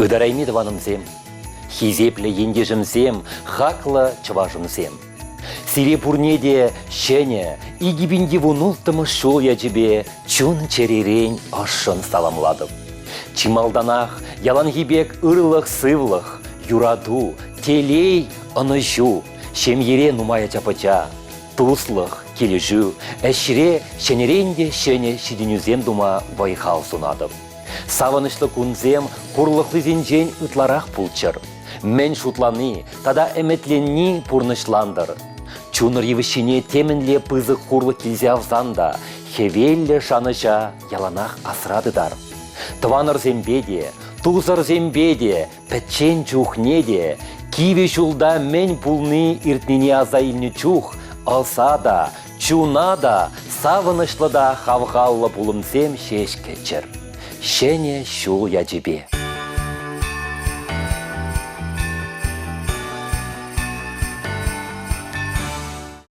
Ытарайми тӑванӑмсем, хисеплӗ ентешӗмсем, хаклӑ чӑвашӑмсем! Сире пурне те ҫӗнӗ 2016 ҫул ячӗпе чун-чӗререн ӑшшӑн саламлатӑп. Чи малтанах яланхи пек ырлӑх-сывлӑх, юрату, телей, ӑнӑҫу, ҫемьере нумай ача-пӑча, туслӑх, килӗшӳ, ӗҫре ҫӗнӗрен те ҫӗнӗ ҫитӗнӳсем тума вӑй-хал сунатӑп. Савӑнӑҫлӑ кунсем хурлӑхлисенчен ытларах пулччӑр. Мӗн шутлани тата ӗмӗтленни пурнӑҫлантӑр. Чунӑр йывӑҫҫине темӗнле пысӑк хурлӑх килсе авсан та хӗвеллӗ шанӑҫа яланах асра тытар. Тӑванӑрсемпе те, тусӑрсемпе те, пӗччен чухне те кивӗ ҫулта мӗн пулни иртнине аса илнӗ чух ӑса та, чуна та савӑнӑҫлӑ та хавхаллӑ пулӑмсем ҫеҫ кӗччӗр. Ҫӗнӗ ҫул ячӗпе!